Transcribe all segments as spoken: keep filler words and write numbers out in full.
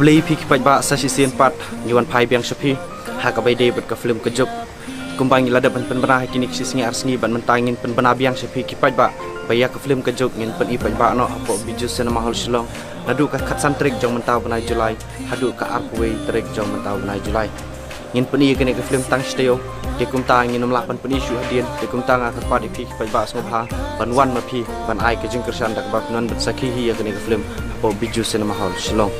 Khublei phi ki paidbah, sa shisien pat ngi wan phai biang sha phi ha kaba ïadei bad ka film Ka Juk. Kumba ngi la dep ban pynbna ha kine ki shi sngi ar sngi, bad mynta ngin pynbna biang sha phi ki paidbah ba ïa ka film Ka Juk ngin pyni paidbah noh hapoh Bijou Cinema Hall Shillong naduh ka khatsan tarik jong mynta u bnai July haduh ka arphew wei tarik jong mynta u bnai July. Ngin pyni ïa kane ka film tang shi taïew. Te kumta ngin ym lah ban pyni shuh hadien. Te kumta nga kyrpad ïa phi ki paidbah sngewbha ban wan ma phi ban ai ka jingkyrshan da kaba phin wan ban sakhi hi ïa kane ka film hapoh Bijou Cinema Hall Shillong.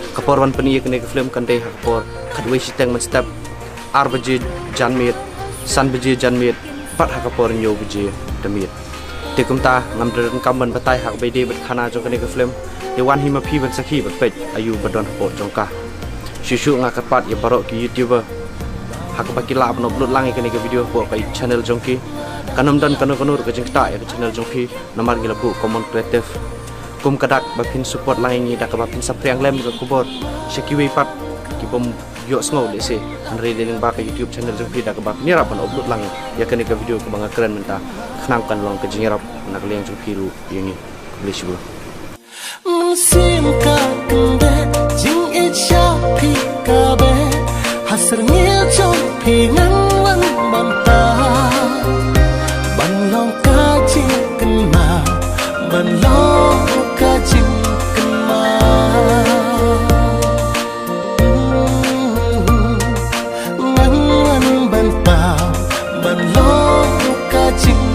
Ka por ban pyni ïa kane ka film kan dei ha ka por khatwei shiteng mynstep, ar baje janmiet, san baje janmiet, bad ha ka por hynñiew baje da miet. Te kumta ngam da donkam ban batai ha kaba ïadei bad khana jong kane ka film. Te wan hi ma phi ban sakhi bad peit aïu ba don hapoh jong ka. Shuh shuh nga kyrpad ïa baroh ki YouTuber ha kaba ki lah ban upload lang ïa kane ka video hapoh ka channel jong ki. Kan ym don kano kano ruh ka jingktah ïa ka channel jong phi namar ngi la buh common creative. Kum ka dak ba phin support lang ïa ngi da kaba phin saphriang lem ka khubor sha kiwei pat ki bym ïohsngew lehse. Hynrei dei lyngba ka YouTube channel jong phi da kaba phin ïarap ban upload lang ïa kane ka video kaba nga kren mynta. Khnang kan long ka jingïarap na ka liang jong phi ruh ïa ngi. Khublei shibun. Mynsiem ka kyndit, jingïeit sha phi ka beh. Ha syrngiew jong phi ngan wan ban tah, ban long ka jingkynmaw, ban long ka jingkynmaw. Ngan wan ban tah, ban long ka jing